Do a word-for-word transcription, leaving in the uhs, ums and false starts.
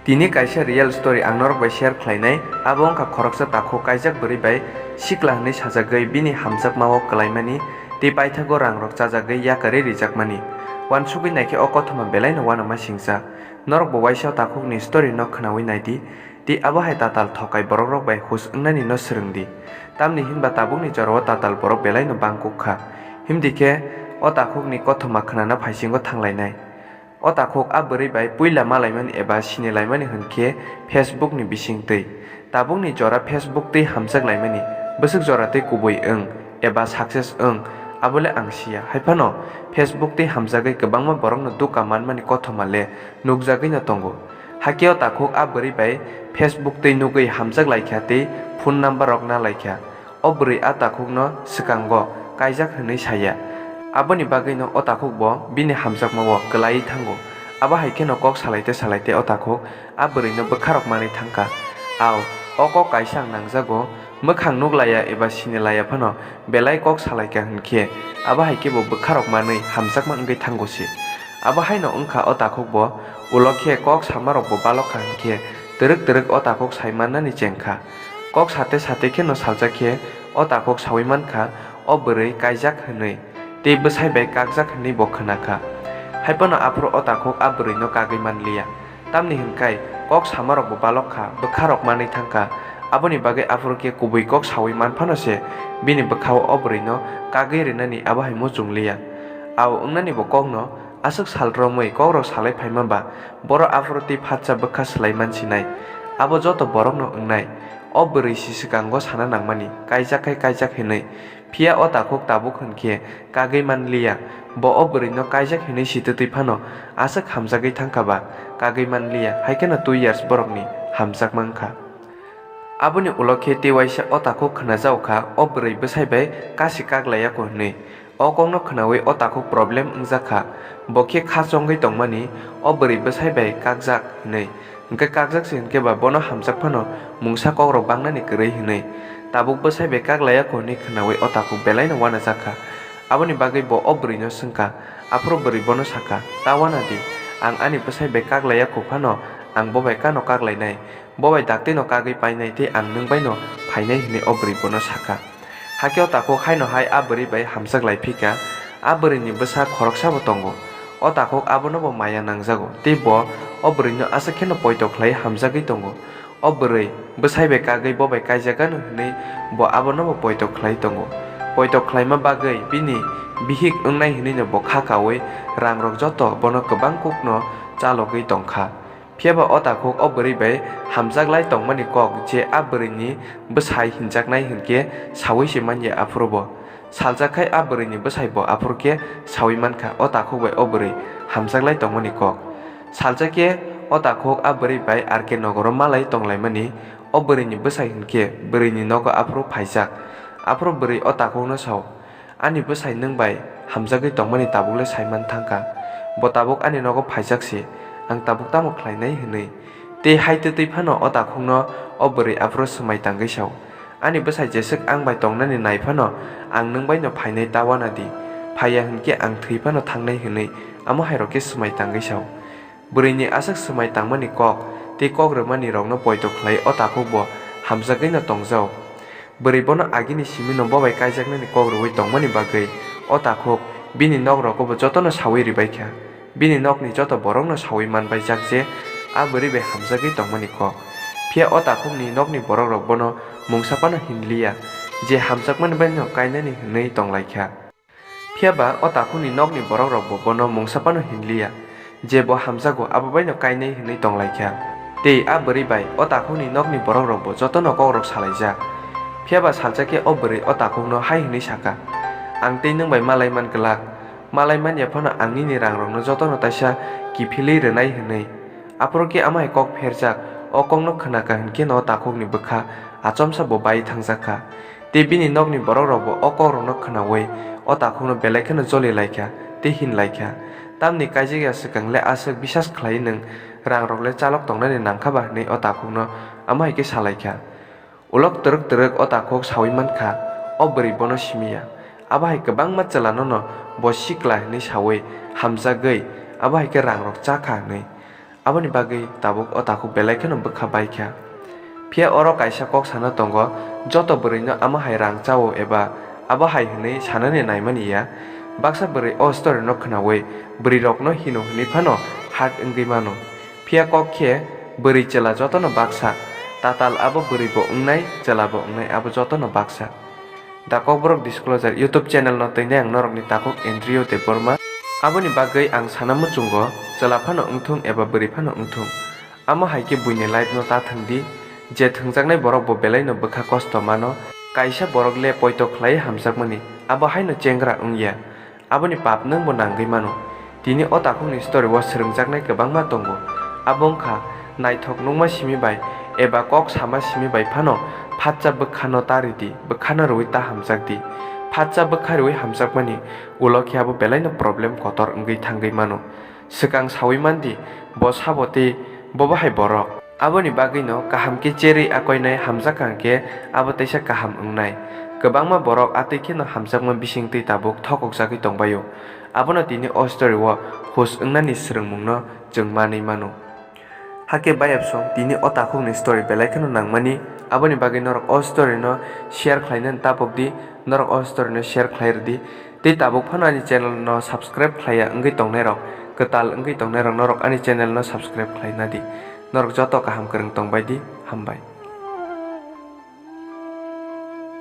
Tini kaisa real story ang norok bai share khlainai, abo wngkha khoroksa takhuk kaijak bwrwi bai sikla hwnwi sajagwi bini hamjakmao kwlaimani tei paithago rangrok chajagwi yakarwi rijakmani. Uansugwi naikhe o kothoma belaino uanama singjak. Norokbo uaisa o takhukni story no khwnawi naidi, tei abo hai tatal thokai borokrok bai hus wngnani no swrwngdi. Tamni hinba tabukni jorao tatal borok belaino bangkuk kha. Himdi khe o takhukni kothoma khwnana phaisingo thanglainai. O takhuk a bwrwi bai puila malaimani eba sinilaimani hwn khe Facebook ni bising twi. Tabukni jora Facebook twi hamjak laimani, bwswk jora twi kubui wng eba success wng, abo le ang siya. Hai phano Facebook twi hamjagwi kwbangma borokno duka manmani kothoma le nukjagwi no tongo. Hakhe o takhuk a bwrwi bai Facebook twi nugwi hamjak lai kha tei phone number rok na lai kha. O bwrwi a takhukno swkango kaijak hwnwi saya. Aboni bagwino o takhukbo bini hamjakmao kwlaiwi thango. Abo hai kheno kok salaite salaite o takhuk a bwrwino bwkharok manwi thangkha. Ao, o kok kaisa ang nangjago, mwkhang nuk laiya eba sini laiya phano belai kok salaikha hwn khe, abo hai khe bo bwkharok manwi hamjakma wngwi thango se. Abo haino wngkha o takhukbo, ulo khe kok samarokbo balok kha hwn khe twrwk twrwk o takhuk sai mannani cheng kha. Kok sate sate kheno salsa khe o takhuk saui man kha, o bwrwi kaijak hwnwi, tei bwsai bai kakjak hwnwi bo khna kha. Hai phano aphuru o takhuk a bwrwino kagwi man liya. Tamni hwn khai kok samarokbo balok kha, bwkharok manwi thang kha. Aboni bagwi aphuru khe kubui kok saui man phano se bini bwkhao o bwrwino kagwi rwnani abo hai muchung liya. Ao wngnani bo kokno aswk sal romwi kokrok salai phaima ba, borok aphuru tei phatsa bwkha swlai man sinai. Abo joto borokno wngnai. O bwrwi si swkango sana nangmani, kaijak khai kaijak hinwi. Phiya o takhuk tabuk hwn khe kagwi man liya. Bo o bwrwino kaijak hinwi si twtwi phano aswk hamjagwi thang kha ba, kagwi man liya, hai kheno two years borokni hamjakma wng kha. Aboni ulo khe tei waisa o takhuk khna jao kha, o bwrwi bwsai bai kasi kak lai ya kho hwnwi. O kokno khnaui o takhuk problem wngjak kha. Bo khe kha chongwi tongmani, o bwrwi bwsai bai kakjak hwnwi. Hwnkhe kakjak se hwnkhe ba bono hamjak phano mungsa kokrok bangnani kwrwi hwnwi. Tabuk bwsai bai kak lai ya kho hwnwi khnaui o takhuk belaino uanajak kha. Aboni bagwi bo o bwrwino swng kha. Aphuru bwrwi bono sa kha, "Ta uana di, ang ani bwsai bai kak lai ya kho phano ang bo bai kano kak lainai? Bo bai dakti no kagwi painai tei ang nwng bai no phainai," hwnwi o bwrwi bono sa kha. Hakhe o takhuk haino hai a bwrwi bai hamjak lai phi kha. A bwrwini bwsa khoroksa bo tongo. O takhuk abono bo maya nangjago tei bo o bwrwino aswk kheno poito khlai hamjagwi tongo. O bwrwi bwsai bai kagwi bo bai kaijak gano hwnwi bo abono bo poito khlai tongo. Poito khlaima bagwi bini bihik wngnai hwnwi no bo kha kaui rangrok joto bono kwbang kukno chalogwi tong kha. Phiya ba o takhuk o bwrwi bai hamjak lai tongmani kok je a bwrwini bwsai hinjaknai hwn khe saui se man ya aphuru bo. Saljak khai a bwrwini bwsai bo aphuru khe saui man kha o takhuk bai o bwrwi hamjak lai tongmani kok. Saljak khe o takhuk a bwrwi bai R K nogoro malai tong laimani, o bwrwini bwsai hwn khe bwrwini nogo aphuru phaijak. Aphuru bwrwi o takhukno sao, "Ani bwsai nwng bai hamjagwi tongmani tabuk le sai man thang kha. Bo tabuk ani nogo phaijak se, ang tabuk tamo khlainai?" hwnwi. Tei hai twtwi phano o takhukno o bwrwi aphuru swmai tangwi sao, "Ani bwsai jeswk ang bai tongnani nai phano ang nwng bai no phainai ta uana di, phai ya hwn khe ang thwi phano thangnai," hwnwi amo hai rok khe swmai tangwi sao. Bwrwini aswk swmai tangmani kok tei kok rwmani rokno poito khlai o takhuk bo hamjagwi no tongjao. Bwrwi bono agini simi no bo bai kaijaknani kok rwui tongmani bagwi o takhuk bini nok rogo bo jotono saui ribai kha. Bini nokni joto borokno saui man bai jak je a bwrwi bai hamjagwi tongmani kok. Phiya o takhukni nokni borok rok bono mungsa phano hin liya je hamjakmani bai no kainani hwnwi tong lai kha. Phiya ba o takhukni nokni borok rok bo bono mungsa phano hin liya je bo hamjago abo bai no kainai hwnwi tong lai kha. Tei a bwrwi bai o takhukni nokni borok rok bo jotono kok rok salai jak. Phiya ba salsa khe o bwrwi o takhukno hai hwnwi sa kha, "Ang tei nwng bai malai man glak. Malai man ya phano ang nini rang rokno jotono taisa kiphilwi rwnai," hwnwi. Aphuru khe amo hai kok pherjak, o kokno khna kha hwn khe no o takhukni bwkha achomsa bo bai thangjak kha. Tei bini nokni borok rok bo o kok rokno khnaui o takhukno belai kheno joli lai kha tei hin lai kha, "Tamni kaijak ya swkang le aswk bisas khlai nwng rang rok le chalok tongnani nang kha ba?" hwnwi o takhukno amo hai khe sa lai kha. Ulo twrwk twrwk o takhuk saui man kha, o bwrwi bono simi ya. Abo hai kwbangma chwla no no bo sikla hwnwi saui hamjagwi abo hai khe rang rok cha kha hwnwi. Aboni bagwi tabuk o takhuk belai kheno bwkha bai kha. Phiya oro kaisa kok sana tongo, joto bwrwino amo hai rang chao eba abo hai hwnwi sanani naimani ya. Baksa bwrwi o story no khwnawi bwrwi rokno hino hwnwi phano hurt wngwi mano. Phiya kok khe bwrwi chwla jotono baksa, tatal abo bwrwi bo wngnai, chwla bo wngnai, abo jotono baksa. The Kokborok Disclosure YouTube channel no twinai ang norokni takhuk Andrew Debbarma. Aboni bagwi ang sana muchungo, chwla phano wngthung eba bwrwi phano wngthung, amo hai khe buini life no ta thwng di. Je thwngjaknai borok bo belai no bwkha kosto mano. Kaisa borok le poito khlai hamjakmani, abo haino chengra wngya. Aboni pap nwng bo nangwi mano. Tini o takhukni story o swrwngjaknai kwbangma tongo. Abo wngkha naithok nukma simi bai eba kok sama simi bai phano phatsa bwkha no ta ridi, bwkha no rwui ta hamjak di. Phatsa bwkha rwui hamjakmani ulo khe abo belai no problem kotor wngwi thangwi mano. Swkang saui man di, bo sabo tei bobo hai borok. Aboni bagwino kaham khe cherwi akoinai hamjak hwnkhe abo teisa kaham wngnai. Kwbangma borok atwi kheno hamjakma bisingtwi tabuk thokokjagwi tongbaio. Abono tini o story o hus wngnani swrwngmungno chwng manwi mano. Hakhe bayapsong tini o takhukni story belai kheno nangmani, aboni bagwi norok o story no share khlainani tapok di, norok o story no share khlai rwdi. Tei tabuk phano ani channel no subscribe khlaiya wngwi tongnairok, kwtal wngwi tongnairok norok ani channel no subscribe khlaina di. Norok joto kaham kwrwng tongbai di, hambai.